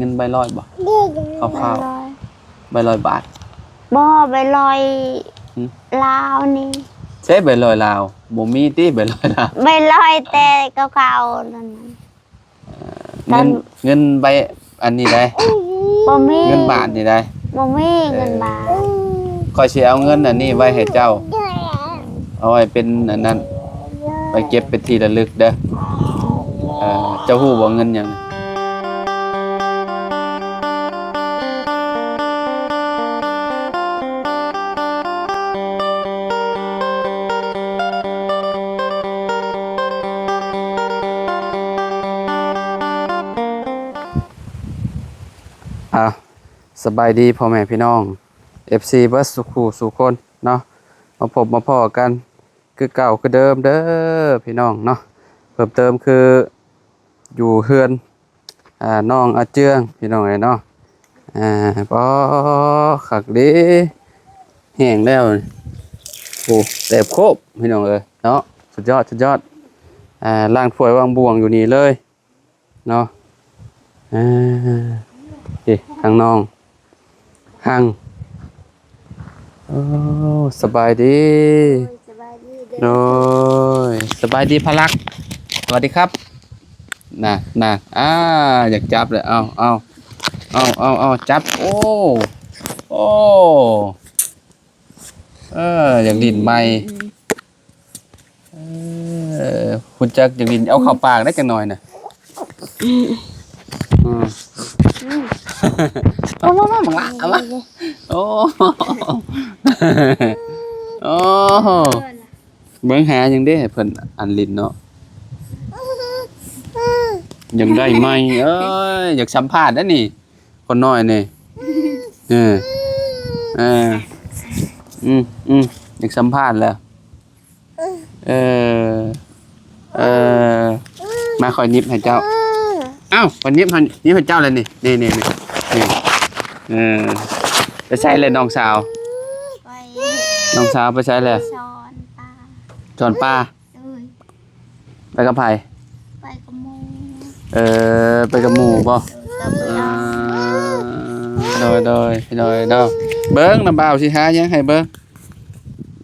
ເງິນໃບຮ້ອຍບໍ່? ຄາວໆ ໃບຮ້ອຍ ໃບຮ້ອຍບາດ. ບໍ່ ໃບຮ້ອຍ ຫຶ? ລາວນີ້. ໃຊ້ໃບຮ້ອຍລາວ? ບໍ່ມີຕິໃບຮ້ອຍລາວ. ໃບຮ້ອຍແຕ່ເກົ່າໆນັ້ນ. ເອີ ເງິນ ເງິນໃບອັນນີ້ໃດ໋? ບໍ່ມີ. ເງິນບາດນີ້ໃດ໋? ບໍ່ມີເງິນບາດ. ເອີ ຂ້ອຍຊິເອົາເງິນອັນນີ້ໄວ້ໃຫ້ເຈົ້າ ເອົາໄວ້ເປັນອັນນັ້ນ ໄປເກັບເປັນທີ່ລະລຶກເດີ. ເອີ ເຈົ້າຮູ້ບໍ່ເງິນຫຍັງ? ອ່າ ສະບາຍດີພໍ່ແມ່ພີ່ນ້ອງ ເອັຟຊີ ເບິດສູ່ຄູ່ສູ່ຄົນເນາະ ມາພົບມາພໍ້ກັນຄືເກົ່າຄືເດີມເດີພີ່ນ້ອງເນາະ. ເພີ່ມເຕີມຄືຢູ່ເຮືອນ ອ່າ ນ້ອງອາເຈືອງພີ່ນ້ອງເອີຍເນາະ. ອ່າ ປໍ ຄັກເດ ແຫ້ງແລ້ວ ໂອ້ ແຕບໂຄບພີ່ນ້ອງເອີຍເນາະ. ສຸດຍອດ ສຸດຍອດ. ອ່າ ລ້າງຖ້ວຍວາງບ່ວງຢູ່ນີ້ເລີຍເນາະ. ອ່າ ເອີ ທາງນ້ອງ ຮັງ ໂອ້ ສະບາຍດີ. ໂດຍ ສະບາຍດີເດີ. ໂດຍ ສະບາຍດີພະລັກ. ສະຫວັດດີຄັບ. ນະ ນະ ອ່າ ຢາກຈັບເລີຍ. ເອົາ ເອົາ ເອົາ ເອົາ ເອົາ ຈັບ. ໂອ້ ໂອ້ ເອີ ຢາກຫຼິ້ນໃໝ່. ອືມ ເອີ ຮູ້ຈັກຢາກຫຼິ້ນ ເອົາເຂົ້າປາກໄດ້ຈັກໜ້ອຍນະ. ອືມ ອືມ ອືມ ເອົາມາ ມາ ມາ ເອົາມາ. ໂອ້ ໂອ້ ເບິ່ງຫາຫຍັງເດ້ໃຫ້ເພິ່ນອັນຫຼິ້ນເນາະ. ຢາກໄດ້ໃໝ່ ເອີຍ ຢາກສຳພາດໄດ໋ນີ້. ຄົນນ້ອຍນີ້ ເອີ ເອີ ອືມ ອືມ ຢາກສຳພາດແຫຼະ. ເອີ ເອີ ມາ ຂ້ອຍຫຍິບໃຫ້ເຈົ້າ. ອ້າວ ຂ້ອຍຫຍິບໃຫ້ ຫຍິບໃຫ້ເຈົ້າແລ້ວນີ້ ນີ້ ນີ້ ນີ້ ນີ້. ເອີ ໄປໃສແລ້ວນ້ອງສາວ? ໄປ ນ້ອງສາວໄປໃສແລ້ວ? ສອນປາ ສອນປາ. ໂດຍ ໄປກັບໃຜ? ໄປກັບໝູ່. ເອີ ໄປກັບໝູ່ບໍ່? ໂດຍ ກັບເອື້ອຍ. ອ່າ ໂດຍ ໂດຍ ໂດຍ ໂດຍ. ເບິ່ງນຳບ່າວຊິຫາຫຍັງໃຫ້ເບິ່ງ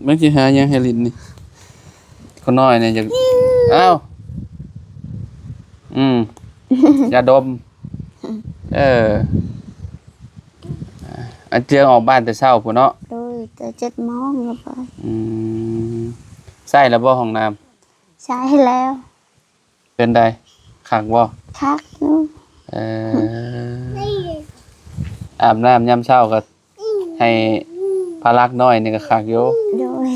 ເບິ່ງຊິຫາຫຍັງໃຫ້ຫຼິ້ນນີ້. ຄົນນ້ອຍນີ້ຢາກ ອ້າວ ອືມ ຢາດົມ. ເອີ ອາເຈືອງອອກບ້ານແຕ່ເຊົ້າພຸ້ນເນາະ? ໂດຍ ແຕ່ເຈັດໂມງລະໄປ. ອືມ ໃຊ້ແລ້ວບໍ່ຫ້ອງນ້ຳ? ໃຊ້ແລ້ວ. ເປັນໃດ ຄັກບໍ່? ຄັກຢູ່. ເອີ ອາບນ້ຳຍາມເຊົ້າກໍໃຫ້ພະລັກນ້ອຍນີ້ກໍຄັກຢູ່. ໂດຍ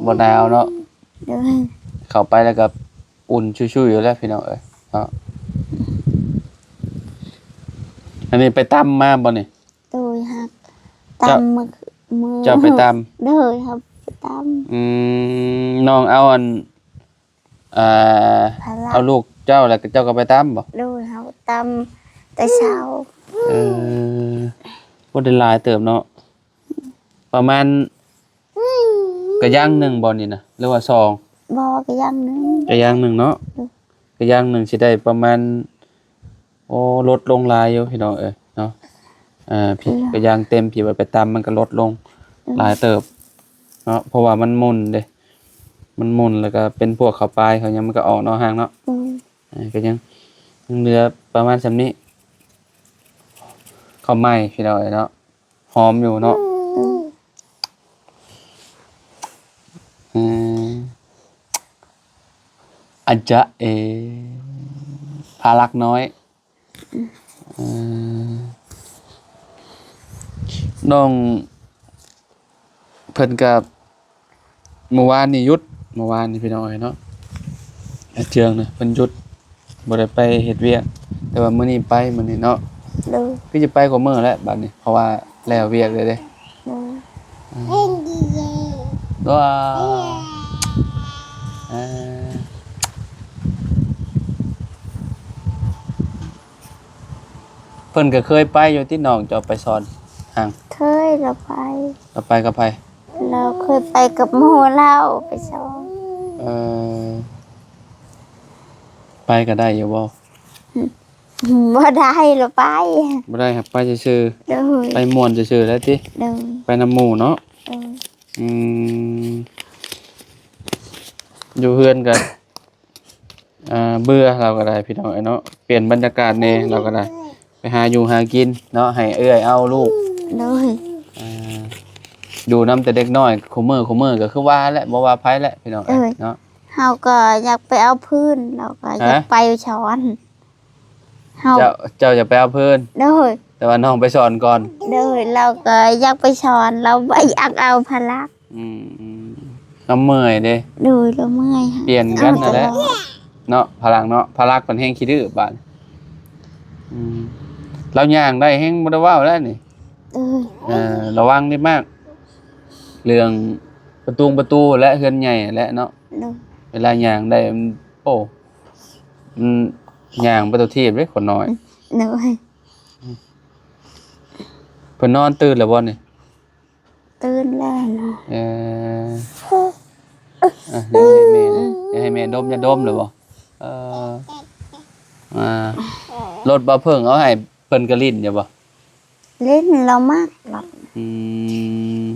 ບໍ່ໜາວເນາະ? ໂດຍ ເຂົ້າໄປແລ້ວກໍອຸ່ນຊຸຍໆຢູ່ແລ້ວພີ່ນ້ອງເອີຍເນາະ. ອັນນີ້ໄປຕຳມາບໍ່ນີ້? ໂດຍ ຮັບຕຳ ເຈົ້າ ມື້ ເຈົ້າໄປຕຳ? ໂດຍ ຮັບໄປຕຳ. ອືມ ນ້ອງເອົາອັນ ອ່າ ພະລັກ ເອົາລູກເຈົ້າ ແລ້ວເຈົ້າກໍໄປຕຳບໍ່? ໂດຍ ເຮົາຕຳແຕ່ເຊົ້າ. ເອີ ບໍ່ໄດ້ຫຼາຍເຕີບເນາະ ປະມານກະຢ່າງໜຶ່ງບໍ່ນີ້ນະ ຫຼືວ່າສອງ? ບໍ່ ກະຢ່າງໜຶ່ງ. ກະຢ່າງໜຶ່ງເນາະ. ໂດຍ ກະຢ່າງໜຶ່ງຊິໄດ້ປະມານ ໂອ້ ລົດລົງຫຼາຍຢູ່ພີ່ນ້ອງເອີຍເນາະ. ເອີ ເອີ ກະຢ່າງເຕັມທີ່ວ່າໄປຕຳມັນກໍລົດລົງ ອືມ ຫຼາຍເຕີບເນາະ ເພາະວ່າມັນໝຸ່ນເດ້ ມັນໝຸ່ນ ແລ້ວກໍເປັນພວກເຂົ້າປາຍເຂົາຫຍັງມັນກໍອອກນອກຮ່າງເນາະ. ອືມ ເອີ ກໍຍັງ ຍັງເຫຼືອປະມານສ່ຳນີ້. ເຂົ້າໃໝ່ພີ່ນ້ອງເອີຍເນາະ ຫອມຢູ່ເນາະ. ອືມ ເອີ ອາຈະ ເອ ພາລັກນ້ອຍ. ເອີ ນ້ອງເພິ່ນກໍ ມື້ວານນີ້ຢຸດ ມື້ວານນີ້ພີ່ນ້ອງເອີຍເນາະ ອາເຈືອງນະເພິ່ນຢຸດ ບໍ່ໄດ້ໄປເຮັດວຽກ ແຕ່ວ່າມື້ນີ້ໄປ ມື້ນີ້ເນາະ. ໂດຍ ຄືຈະໄປກວ່າມື້ແຫຼະບັດນີ້ ເພາະວ່າແລ້ວວຽກແລ້ວເດ້. ໂດຍ ອືມ ວ້າ ເອີ ເພິ່ນກໍເຄີຍໄປຢູ່ຕິ ນ້ອງເຈົ້າໄປສອນຫັ້ນ? ເຄີຍ ລາວໄປ. ລາວໄປກັບໃຜ? ລາວເຄີຍໄປກັບໝູ່ລາວໄປສອນ. ເອີ ໄປກໍໄດ້ຢູ່ບໍ່? ຫຶ? ບໍ່ໄດ້ ລະໄປ. ບໍ່ໄດ້ ຫາກໄປຊື່ໆ. ໂດຍ. ໄປມ່ວນຊື່ໆແຫຼະຕິ? ໂດຍ. ໄປນຳໝູ່ເນາະ? ໂດຍ. ອືມ ຢູ່ເຮືອນກໍ ອ່າ ເບື່ອລາວກໍໄດ້ພີ່ນ້ອງເອີຍເນາະ, ປ່ຽນບັນຍາກາດແດ່ລາວກໍໄດ້ ໄປຫາຢູ່ຫາກິນເນາະ ໃຫ້ເອື້ອຍເອົາລູກ. ໂດຍ. ອ່າ ຢູ່ນຳແຕ່ເດັກນ້ອຍ ຄູ່ມື້ ຄູ່ມື້ກໍຄືວ່າແຫຼະ ບໍ່ວ່າໃຜແຫຼະພີ່ນ້ອງເອີຍເນາະ. ເຮົາກໍຢາກໄປເອົາພື້ນ ລາວກໍຢາກໄປສອນ. ເຮົາ ເຈົ້າ ເຈົ້າຢາກໄປເອົາພື້ນ? ໂດຍ. ແຕ່ວ່ານ້ອງໄປສອນກ່ອນ? ໂດຍ. ລາວກໍຢາກໄປສອນ ລາວບໍ່ຢາກເອົາພາລະ. ອືມ ລາວເມື່ອຍເດ້. ໂດຍ ລາວເມື່ອຍ. ປ່ຽນກັນນັ້ນແຫຼະເນາະ ພາລັກເນາະ, ພາລັກເພິ່ນແຮງຂີ້ດື້ບາດ. ອືມ ລາວຍ່າງໄດ້ແຮງບໍ່ໄດ້ເວົ້າແລ້ວນີ້. ເອີ ເອີ ລະວັງດີມາກ ເລື່ອງປະຕູປະຕູ ແລະ ເຮືອນໃຫຍ່ແຫຼະເນາະ. ໂດຍ. ເວລາຍ່າງໄດ້ ໂອ້ ມັນຍ່າງໄປຕົວທີບເດ້ຄົນນ້ອຍ. ໂດຍ. ເພິ່ນນອນຕື່ນແລ້ວບໍ່ນີ້? ຕື່ນແລ້ວ. ເອີ ອ່ະ ຢາກໃຫ້ແມ່ ຢາກໃຫ້ແມ່ດົມຢາດົມແລ້ວບໍ່? ເອີ ອ່າ ລົດບໍ່ເພິ່ງເອົາໃຫ້ເພິ່ນກໍຫຼິ້ນຢູ່ບໍ່? ຫຼິ້ນ ລາວມັກລະ. ອືມ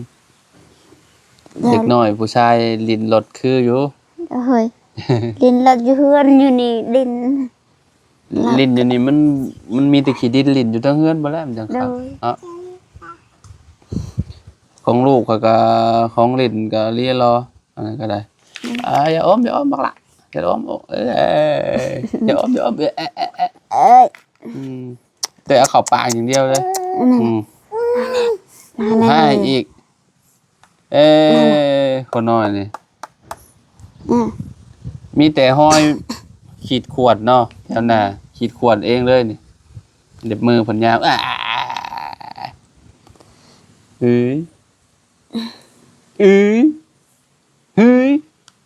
ເດັກນ້ອຍຜູ້ຊາຍຫຼິ້ນລົດຄືຢູ່. ໂດຍ. ຫຼິ້ນລົດຢູ່ເຮືອນຢູ່ນີ້ຫຼິ້ນ. ຫຼິ້ນຢູ່ນີ້ມັນ ມັນມີແຕ່ຂີ້ດິນຫຼິ້ນຢູ່ເທິງເຮືອນບໍ່ແລ້ວ ມັນຈັ່ງຄັກເນາະ. ຂອງລູກຂ້ອຍກໍຂອງຫຼິ້ນກໍເລາະ ອັນນັ້ນກໍໄດ້. ອ່າ ຢ່າອົມ ຢ່າອົມບັກຫຼະ ຢ່າອົມ. ເອີ ຢ່າອົມ ຢ່າອົມ. ເອີ ເອີ ເອີ ເອີ ອືມ ແຕ່ເອົາເຂົ້າປາກຢ່າງດຽວເລີຍ. ອືມ ໃຫ້ອີກ. ເອີ ຄົນນ້ອຍນີ້ ອືມ ມີແຕ່ຮອຍຂີດຂວດເນາະ ແຖວໜ້າ ຂີດຂວດເອງເລີຍນີ້. ເລັບມືເພິ່ນຍາວ. ເອີຍ ເອີຍ ເຮີ້ຍ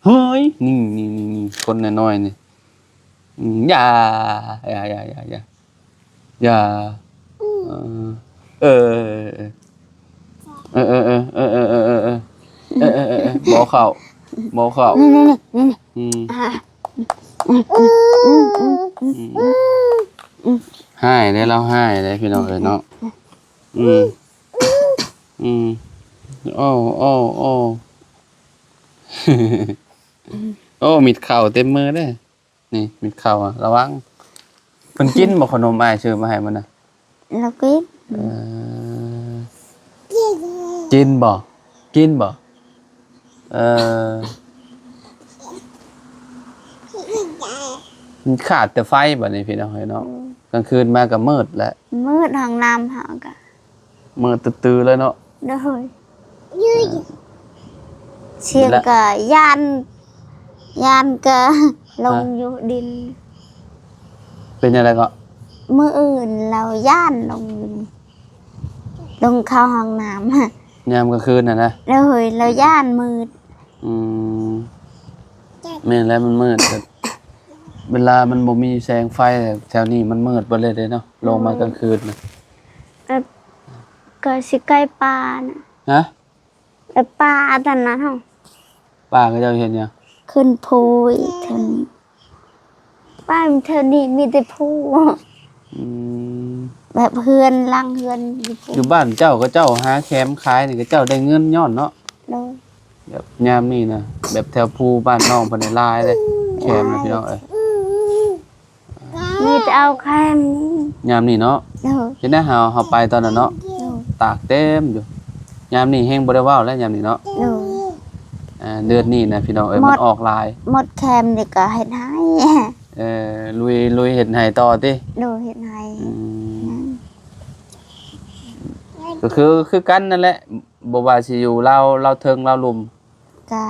ເຮີ້ຍ ນີ້ ນີ້ ນີ້ ຄົນນ້ອຍໆນີ້. ອືມ ຢ່າ ຢ່າ ຢ່າ ຢ່າ ຢ່າ ຢ່າ ເອີ ເອີ ເອີ ບໍ່ເຂົ້າ ບໍ່ເຂົ້າ. ນີ້ ນີ້ ນີ້ ນີ້ ອືມ ອ່າ ອືມ ອືມ ອືມ ອືມ ອືມ ອືມ ອືມ ຮ້າຍເດ້ ລາວຮ້າຍເດ້ ພີ່ນ້ອງເອີຍເນາະ. ອືມ ອືມ ໂອ້ ໂອ້ ໂອ້ ໂອ້ ມິດເຂົ້າເຕັມມືເດ້. ນີ້ມິດເຂົ້າ ອະ ລະວັງ. ເພິ່ນກິນບໍ່ ຂະໜົມອ້າຍຊື້ມາໃຫ້ມື້ນະ? ລາວກິນ. ເອີ ກິນບໍ່? ກິນບໍ່? ເອີ ມັນຂາດແຕ່ໄຟບັດນີ້ພີ່ນ້ອງເອີຍເນາະ. ອືມ ກາງຄືນມາກໍມືດແລ້ວ ມືດ. ຫ້ອງນ້ຳເຮົາກໍ ມືດຕື້ໆເລີຍເນາະ. ໂດຍ. ອ່າ ສຽງກໍຢ້ານ ຢ້ານກໍລົງຢູ່ດິນ. ເປັນຈັ່ງໃດເກາະ? ມື້ອື່ນລາວຢ້ານລົງຢູ່ນີ້ ລົງເຂົ້າຫ້ອງນ້ຳ ຍາມກາງຄືນຫັ້ນນະ? ໂດຍ. ລາວຢ້ານມືດ. ອືມ ແມ່ນແຫຼະ ມັນມືດ. ເວລາມັນບໍ່ມີແສງໄຟ ແຖວນີ້ມັນມືດເບິດເລີຍເດ້ເນາະ ລົງມາກາງຄືນນະ. ເອີ ກໍຊິໃກ້ປ່ານະ. ຮະ? ແຕ່ປ່າອັນນັ້ນເນາະ. ປ່າເຂົາເຈົ້າເຮັດຫຍັງ? ຂຶ້ນພູອີກເທື່ອໜຶ່ງ. ປ່າແຖວນີ້ມີແຕ່ພູ. ອືມ ແບບເຮືອນ ຫຼັງເຮືອນຢູ່ພູ. ຢູ່ບ້ານເຈົ້າ ເຂົາເຈົ້າຫາແຄມຂາຍນີ້ ເຂົາເຈົ້າໄດ້ເງິນຍ້ອນເນາະ. ໂດຍ. ແບບຍາມນີ້ນະ ແບບແຖວພູບ້ານນ້ອງເພິ່ນຫຼາຍເດ້ ແຄມນະ ພີ່ນ້ອງເອີຍ. ມີແຕ່ເອົາແຄມນີ້ ຍາມນີ້ເນາະ. ໂດຍ. ເຫັນໄດ ເຮົາ ເຮົາໄປຕອນນັ້ນເນາະ. ໂດຍ. ຕາກເຕັມຢູ່. ຍາມນີ້ແຮງບໍ່ໄດ້ເວົ້າແລ້ວ ຍາມນີ້ເນາະ. ໂດຍ. ອ່າ ເດືອນນີ້ນະ ພີ່ນ້ອງເອີຍ ມັນອອກຫຼາຍ. ໝົດແຄມນີ້ກໍເຮັດໄຮ່. ເອີ ລຸຍ ລຸຍເຮັດໄຮ່ຕໍ່ຕິ? ໂດຍ ເຮັດໄຮ່. ອືມ ອືມ ກໍຄື ຄືກັນນັ້ນແຫຼະ ບໍ່ວ່າຊິຢູ່ລາວ ລາວເທິງລາວລຸ່ມ ກະ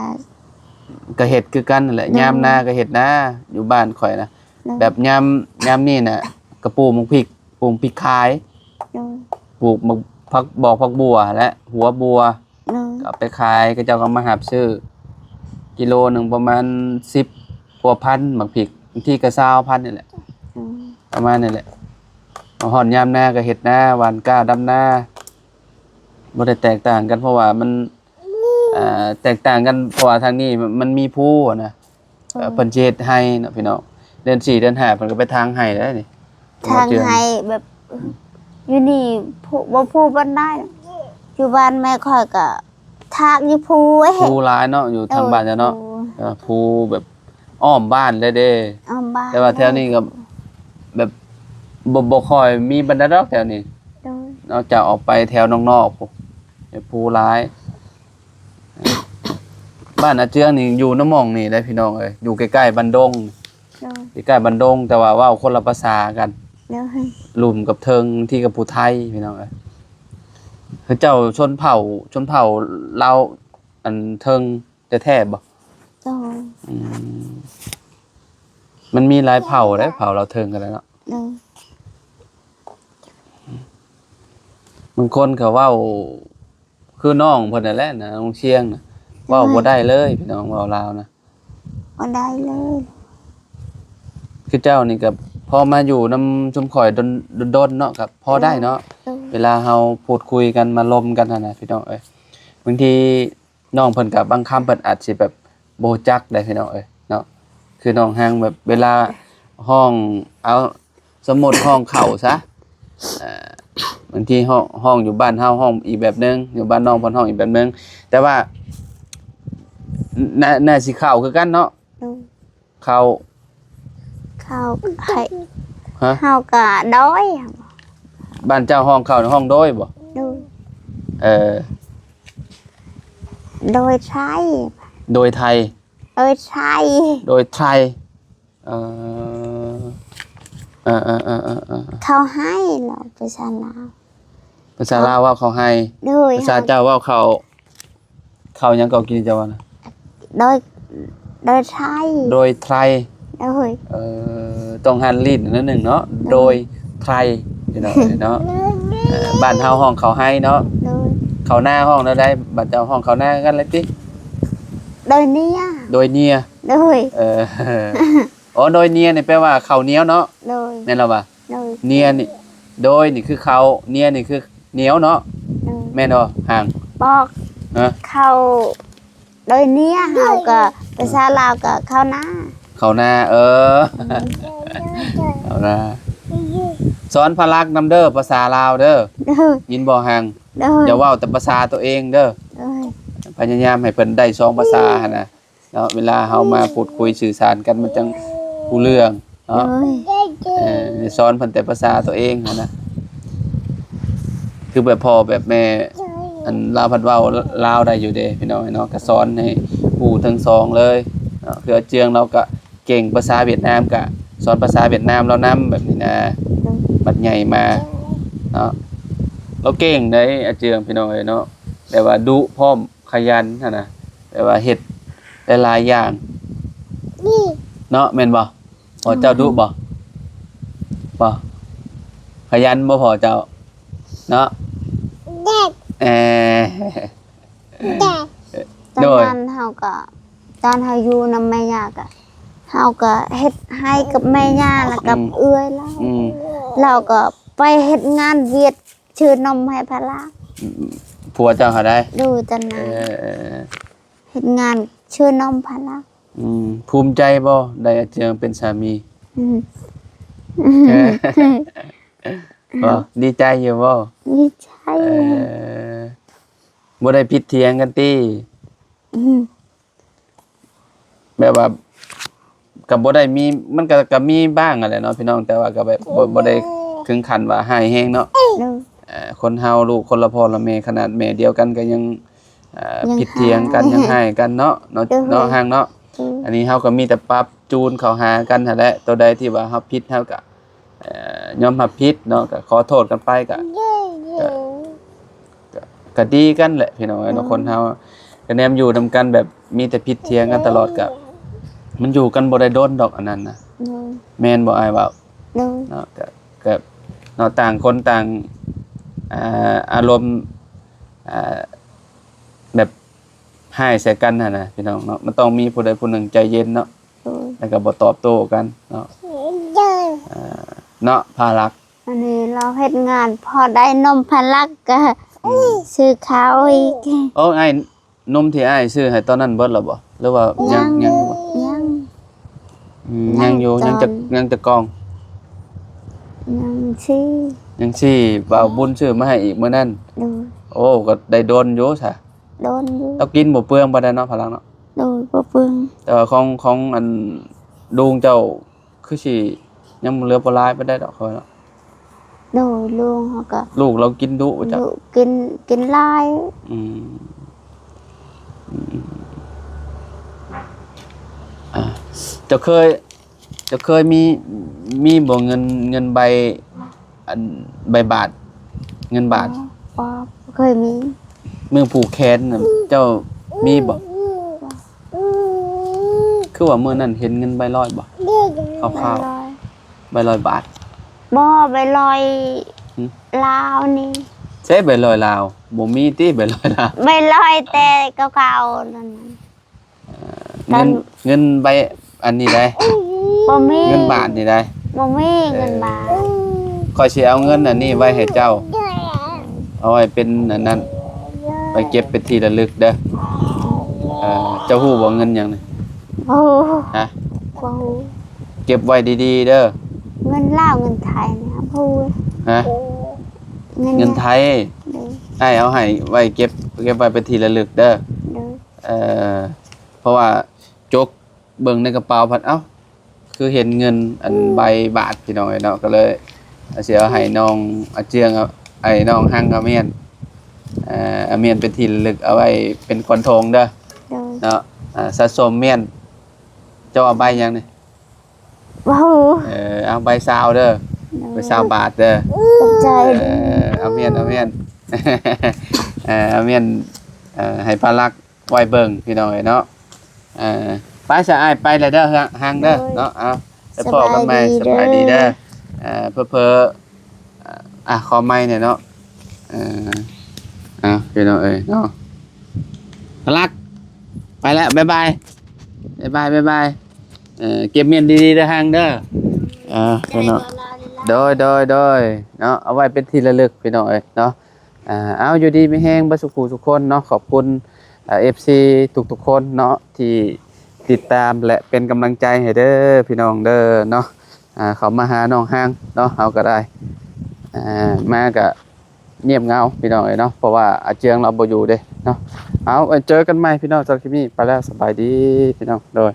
ກະເຮັດຄືກັນຫັ້ນແຫຼະ. ໂດຍ. ຍາມນາກະເຮັດນາ ຢູ່ບ້ານຂ້ອຍນະ. ໂດຍ. ແບບຍາມ ຍາມນີ້ນະ ກະປູກໝາກພິກ ປູກພິກຂາຍ. ໂດຍ. ປູກໝາກ ຜັກ ບອກຜັກບົ່ວແລະຫົວບົ່ວ. ໂດຍ. ກະເອົາໄປຂາຍ ເຂົາເຈົ້າກໍມາຮັບຊື້ ກິໂລໜຶ່ງປະມານສິບກວ່າພັນ ໝາກພິກ ບາງທີກະຊາວພັນນີ້ແຫຼະ. ໂດຍ. ປະມານນີ້ແຫຼະ. ມາຮອດຍາມນາກະເຮັດນາ ຫວ່ານກ້າ ດຳນາ ບໍ່ໄດ້ແຕກຕ່າງກັນ ເພາະວ່າມັນ ອ່າ ແຕກຕ່າງກັນ ເພາະວ່າທາງນີ້ມັນມີພູນະ. ເອີ ເອີ ເພິ່ນຊິເຮັດໄຮ່ເນາະ ພີ່ນ້ອງ. ເດືອນສີ່ເດືອນຫ້າເພິ່ນກໍໄປຖາງໄຮ່ແລ້ວນີ້. ທາງໃຫ້ແບບ ຢູ່ນີ້ຜູ້ ບໍ່ຜູ້ປານໃດ. ຢູ່ບ້ານແມ່ຂ້ອຍກໍທາກຢູ່ພູເດ້. ພູຫຼາຍເນາະ ຢູ່ທາງບ້ານເຈົ້າເນາະ. ເອີ ພູແບບອ້ອມບ້ານເດ້ ອ້ອມບ້ານ. ແຕ່ວ່າແຖວນີ້ກໍແບບ ບໍ່ ບໍ່ຄ່ອຍມີປານໃດດອກແຖວນີ້. ໂດຍ. ນອກຈາກອອກໄປແຖວນອກໆພຸ້ນ ແຖວພູຫຼາຍ. ບ້ານອາເຈືອງນີ້ຢູ່ນຳໝ່ອງນີ້ເດ້ພີ່ນ້ອງເອີຍ ຢູ່ໃກ້ໆບ້ານດົງ. ໂດຍ. ໃກ້ໆບ້ານດົງ ແຕ່ວ່າເວົ້າຄົນລະພາສາກັນ. ໂດຍ. ລຸ່ມກັບເທິງ ບາງທີກັບຜູ້ໄທພີ່ນ້ອງເອີຍ. ເຂົາເຈົ້າຊົນເຜົ່າ ຊົນເຜົ່າລາວອັນເທິງແທ້ໆບໍ່? ໂດຍ. ອືມ ມັນມີຫຼາຍເຜົ່າເດ້ ເຜົ່າລາວເທິງກໍໄດ້ເນາະ. ໂດຍ. ບາງຄົນກໍເວົ້າຄືນ້ອງເພິ່ນນັ້ນແຫຼະນະ ນ້ອງຊຽງນະ ເວົ້າ ໂດຍ ບໍ່ໄດ້ເລີຍພີ່ນ້ອງ ເວົ້າລາວນະ ບໍ່ໄດ້ເລີຍ. ຄືເຈົ້ານີ້ກໍພໍມາຢູ່ນຳຊຸມຂ້ອຍດົນ ດົນໆເນາະ ກໍພໍໄດ້ເນາະ. ໂດຍ. ເວລາເຮົາພູດຄຸຍກັນ ມາລົມກັນຫັ້ນນະພີ່ນ້ອງເອີຍ ບາງທີ ນ້ອງເພິ່ນກໍບາງຄຳເພິ່ນອາດຊິແບບບໍ່ຮູ້ຈັກໄດ໋ພີ່ນ້ອງເອີຍເນາະ. ຄືນ້ອງຮັງແບບເວລາຮ້ອງ ເອົາ ສົມມຸດຮ້ອງເຂົ້າຊະ ເອີ ບາງທີຮ້ອງ ຮ້ອງຢູ່ບ້ານເຮົາຮ້ອງອີກແບບໜຶ່ງ ຢູ່ບ້ານນ້ອງເພິ່ນຮ້ອງອີກແບບໜຶ່ງ ແຕ່ວ່າໜ້າ ໜ້າຊິເຂົ້າຄືກັນເນາະ. ໂດຍ. ເຂົ້າ ເຂົ້າໃຫ້ ຮະ ເຮົາກໍໂດຍ. ບ້ານເຈົ້າຮ້ອງເຂົ້າ ຮ້ອງໂດຍບໍ່? ໂດຍ. ເອີ ໂດຍໄທ ໂດຍໄທ ໂດຍໄທ ໂດຍໄທ. ເອີ ເອີໆໆໆໆ ເຂົ້າໃຫ້ເນາະ ພາສາລາວ ພາສາລາວເວົ້າເຂົ້າໃຫ້. ໂດຍ. ພາສາເຈົ້າເວົ້າເຂົ້າ ເຂົ້າຫຍັງກໍກິນເຈົ້າວ່ານະ? ໂດຍ ໂດຍໄທ ໂດຍໄທ. ໂດຍ. ເອີ ຕ້ອງຫັນລີ້ນໜ້ອຍໜຶ່ງເນາະ. ໂດຍ ໂດຍໄທ ພີ່ນ້ອງເອີຍເນາະ. ເອີ ບ້ານເຮົາຮ້ອງເຂົ້າໄຮ່ເນາະ. ໂດຍ. ເຂົ້ານາຮ້ອງແນວໃດ? ບ້ານເຈົ້າຮ້ອງເຂົ້ານາຄືກັນແຫຼະຕິ? ໂດຍເນຍ ໂດຍເນຍ. ໂດຍ. ເອີ ອໍ ໂດຍເນຍນີ້ແປວ່າເຂົ້າໜຽວເນາະ. ໂດຍ. ແມ່ນລະຫວາ? ໂດຍ. ເນຍນີ້ ໂດຍນີ້ຄືເຂົ້າ ເນຍນີ້ຄືໜຽວເນາະ. ໂດຍ. ແມ່ນບໍ່ ຮັງ? ບອກ ຮະ? ເຂົ້າ ໂດຍເນຍ ເຮົາກໍ ພາສາລາວກໍເຂົ້ານາ ເຂົ້ານາ. ເອີ ອືມ ເຂົ້ານາ. ສອນພະລັກນຳເດີ ພາສາລາວເດີ. ໂດຍ. ຍິນບໍ່ ຮັງ? ໂດຍ. ຢ່າເວົ້າແຕ່ພາສາຕົວເອງເດີ. ໂດຍ. ພະຍາຍາມໃຫ້ເພິ່ນໄດ້ສອງພາສາຫັ້ນນະ. ເນາະ ເວລາເຮົາມາ ໂດຍ ພູດຄຸຍສື່ສານກັນ ມັນຈັ່ງຮູ້ເລື່ອງເນາະ. ໂດຍ. ເອີ ສອນເພິ່ນແຕ່ພາສາຕົວເອງຫັ້ນນະ ຄືແບບພໍ່ແບບແມ່ ອັນລາວພັດເວົ້າລາວໄດ້ຢູ່ເດ້ພີ່ນ້ອງເນາະ ກໍສອນໃຫ້ຮູ້ທັງສອງເລີຍເນາະ. ຄືອາເຈືອງລາວກໍເກັ່ງພາສາຫວຽດນາມ ກໍສອນພາສາຫວຽດນາມລາວນຳແບບນີ້ນະ. ໂດຍ. ບັດໃຫຍ່ມາເນາະ ລາວເກັ່ງໄດ໋ອາເຈືອງ ພີ່ນ້ອງເອີຍເນາະ ແບບວ່າດຸພ້ອມ ຂະຫຍັນຫັ້ນນະ ແບບວ່າເຮັດຫຼາຍໆຢ່າງ ນີ້ ເນາະ ແມ່ນບໍ່? ພໍ່ເຈົ້າດຸບໍ່? ບໍ່ ຂະຫຍັນບໍ່ພໍ່ເຈົ້າ? ເນາະ ແດດ ເອີ ແດດ ໂດຍ ຕອນນັ້ນເຮົາກໍ ຕອນເຮົາຢູ່ນຳແມ່ຍ່າກໍ ເຮົາກໍເຮັດໄຮ່ກັບແມ່ຍ່າ ແລ້ວກັບ ອືມ ເອື້ອຍລາວ ອືມ ລາວກໍໄປເຮັດງານຫວຽດ ຊື້ນົມໃຫ້ພະລັກ ຜົວເຈົ້າຫາໄດ້ ຢູ່ຕອນນັ້ນ ເອີ ເຮັດງານຊື້ນົມພະລັກ. ອືມ ພູມໃຈບໍ່ ໄດ້ອາເຈືອງເປັນສາມີ? ອືມ ເອີ ບໍ່ ດີໃຈຢູ່ບໍ່? ດີໃຈ ເອີ ບໍ່ໄດ້ຜິດຖຽງກັນຕິ? ອືມ ແບບວ່າກໍບໍ່ໄດ້ມີ ມັນກໍ ກໍມີບ້າງຫັ້ນແຫຼະເນາະພີ່ນ້ອງ ແຕ່ວ່າກໍແບບ ບໍ່ ບໍ່ໄດ້ເຖິງຂັ້ນວ່າຮ້າຍແຮງເນາະ. ໂດຍ ເອີ ຄົນເຮົາລູກຄົນລະພໍ່ລະແມ່ ຂະໜາດແມ່ດຽວກັນກໍຍັງ ເອີ ຍັງຜິດຖຽງກັນ ຮ້າຍ ຍັງຮ້າຍກັນເນາະ ເນາະ ໂດຍ ເນາະ ຮັງເນາະ. ໂດຍ ອັນນີ້ເຮົາກໍມີແຕ່ປັບຈູນເຂົ້າຫາກັນຫັ້ນແຫຼະ ໂຕໃດທີ່ວ່າເຮົາຜິດເຮົາກໍ ເອີ ຍອມຮັບຜິດເນາະ ກໍຂໍໂທດກັນໄປ ກໍ ໂດຍ ກໍ ກໍ ກໍດີກັນແຫຼະພີ່ນ້ອງເອີຍເນາະ. ໂດຍ ຄົນເຮົາກໍແນມຢູ່ນຳກັນແບບມີແຕ່ຜິດຖຽງກັນຕະຫຼອດ ກໍມັນຢູ່ກັນບໍ່ໄດ້ດົນດອກອັນນັ້ນນະ. ໂດຍ ແມ່ນບໍ່ອ້າຍເວົ້າ? ໂດຍ ເນາະ ກໍ ກໍເນາະ ຕ່າງຄົນຕ່າງ ອ່າ ອາລົມ ອ່າ ແບບຮ້າຍໃສ່ກັນຫັ້ນນະພີ່ນ້ອງເນາະ ມັນຕ້ອງມີຜູ້ໃດຜູ້ໜຶ່ງໃຈເຢັນເນາະ. ໂດຍ ແລ້ວກໍບໍ່ຕອບໂຕ້ກັນເນາະ. ໂດຍ ເນາະ ພະລັກ ອັນນີ້ລາວເຮັດງານພໍໄດ້ນົມພະລັກກໍ ອືມ ຊື້ເຂົ້າອີກ. ໂອ້ ອ້າຍ ນົມທີ່ອ້າຍຊື້ໃຫ້ຕອນນັ້ນເບິດແລ້ວບໍ່ ຫຼືວ່າຍັງ? ຍັງ ຍັງ ຍັງຢູ່ ອືມ ຍັງຢູ່ ຍັງຈັກ ຍັງຈັກກ່ອງ? ຍັງຊີ້ ຍັງຊີ້ ບ່າວບຸນຊື້ມາໃຫ້ອີກມື້ນັ້ນ. ໂດຍ. ໂອ້ ກໍໄດ້ດົນຢູ່ຊະ. ໂດນຢູ່. ລາວກິນບໍ່ເປືອງປານໃດເນາະ ພະລັກເນາະ. ໂດຍ ບໍ່ເປືອງ. ແຕ່ວ່າຂອງ ຂອງອັນລຸງເຈົ້າຄືຊິຍັງເຫຼືອບໍ່ຫຼາຍປານໃດດອກ ຂ້ອຍເນາະ. ໂດຍ ລຸງເຮົາກໍ ລູກລາວກິນດຸບໍ່ຈັກ? ດຸ ກິນ ກິນຫຼາຍ. ອືມ ອືມ ອ່າ ເຈົ້າເຄີຍ ເຈົ້າເຄີຍມີ ມີບໍ່ເງິນ ເງິນໃບ ອັນ ໃບບາດ ເງິນບາດ? ບໍ່ ບໍ່ເຄີຍມີ. ມືຜູກແຂນນະ ເຈົ້າມີບໍ່? ຄືວ່າມື້ນັ້ນເຫັນເງິນໃບຮ້ອຍບໍ່? ຄາວໆ ໃບຮ້ອຍ ໃບຮ້ອຍບາດ. ບໍ່ ໃບຮ້ອຍ ຫຶ? ລາວນີ້. ໃຊ້ໃບຮ້ອຍລາວ? ບໍ່ມີຕິໃບຮ້ອຍລາວ. ໃບຮ້ອຍແຕ່ເກົ່າໆນັ້ນ. ເອີ ເງິນ ເງິນໃບອັນນີ້ໃດ໋? ບໍ່ມີ. ເງິນບາດນີ້ໃດ໋? ບໍ່ມີເງິນບາດ. ເອີ ຂ້ອຍຊິເອົາເງິນອັນນີ້ໄວ້ໃຫ້ເຈົ້າ ເອົາໄວ້ເປັນອັນນັ້ນ ໄປເກັບເປັນທີ່ລະລຶກເດີ. ເອີ ເຈົ້າຮູ້ບໍ່ເງິນຫຍັງນີ້? ບໍ່ຮູ້. ຮະ? ບໍ່ຮູ້. ເກັບໄວ້ດີໆເດີ. ເງິນລາວ ເງິນໄທນີ້ ບໍ່ຮູ້. ຮະ? ເງິນ ເງິນໄທ. ໂດຍ. ອ້າຍເອົາໃຫ້ໄວ້ເກັບ ເກັບໄວ້ເປັນທີ່ລະລຶກເດີ. ໂດຍ. ເອີ ເພາະວ່າຈົກເບິ່ງໃນກະເປົາພັດ ເອົ້າ ຄືເຫັນເງິນອັນ ອືມ ໃບບາດ ພີ່ນ້ອງເອີຍເນາະ. ກໍເລີຍຊິເອົາໃຫ້ນ້ອງອາເຈືອງ ເອົາ ໃຫ້ນ້ອງຮັງອາມຽນ ເອີ ອາມຽນເປັນທີ່ລະລຶກ ເອົາໄວ້ເປັນຂວັນທອງເດີ. ໂດຍ. ເນາະ ອາ ສະສົມມຽນ ເຈົ້າເອົາໃບຫຍັງນີ້? ບໍ່ຮູ້. ເອີ ເອົາໃບຊາວເດີ. ໂດຍ. ໃບຊາວບາດເດີ. ຂອບໃຈ. ເອີ ອາມຽນ ອາມຽນ ເອີ ອາມຽນ ເອີ ໃຫ້ພະລັກ ໄວ້ເບິ່ງພີ່ນ້ອງເອີຍເນາະ. ເອີ ໄປຊະ ອ້າຍໄປແລ້ວເດີ ຮັງເດີ. ໂດຍ. ເນາະ ເອົາ ໄປພໍ້ກັນໃໝ່. ສະບາຍດີເດີ. ສະບາຍດີເດີ. ເອີ ເຜີໆ ອ່າ ຂໍໃໝ່ແດ່ເນາະ. ເອີ ເອົາ ພີ່ນ້ອງເອີຍເນາະ ພະລັກ ໄປແລ້ວ ບາຍບາຍ ບາຍບາຍ ບາຍບາຍ. ເອີ ເກັບມຽນດີໆເດີ ຮັງເດີ. ເອີ ພີ່ນ້ອງ ໂດຍ ໂດຍ ໂດຍ ເນາະ ເອົາໄວ້ເປັນທີ່ລະລຶກ ພີ່ນ້ອງເອີຍເນາະ. ອ່າ ເອົາ ຢູ່ດີມີແຮງເບິດສູ່ຜູ້ສູ່ຄົນເນາະ. ຂອບຄຸນ ເອີ ເອັຟຊີທຸກໆຄົນເນາະ ທີ່ຕິດຕາມ ແລະ ເປັນກຳລັງໃຈໃຫ້ເດີ ພີ່ນ້ອງເດີເນາະ. ອ່າ ເຂົ້າມາຫານ້ອງຮັງເນາະ ເຮົາກໍໄດ້ ອ່າ ມາກໍງຽບເຫງົາ ພີ່ນ້ອງເອີຍເນາະ ເພາະວ່າອາເຈືອງລາວບໍ່ຢູ່ເດ້ເນາະ. ເອົາ ເຈີກັນໃໝ່ ພີ່ນ້ອງ. ສຳລັບຄລິບນີ້ໄປແລ້ວ ສະບາຍດີ ພີ່ນ້ອງ. ໂດຍ.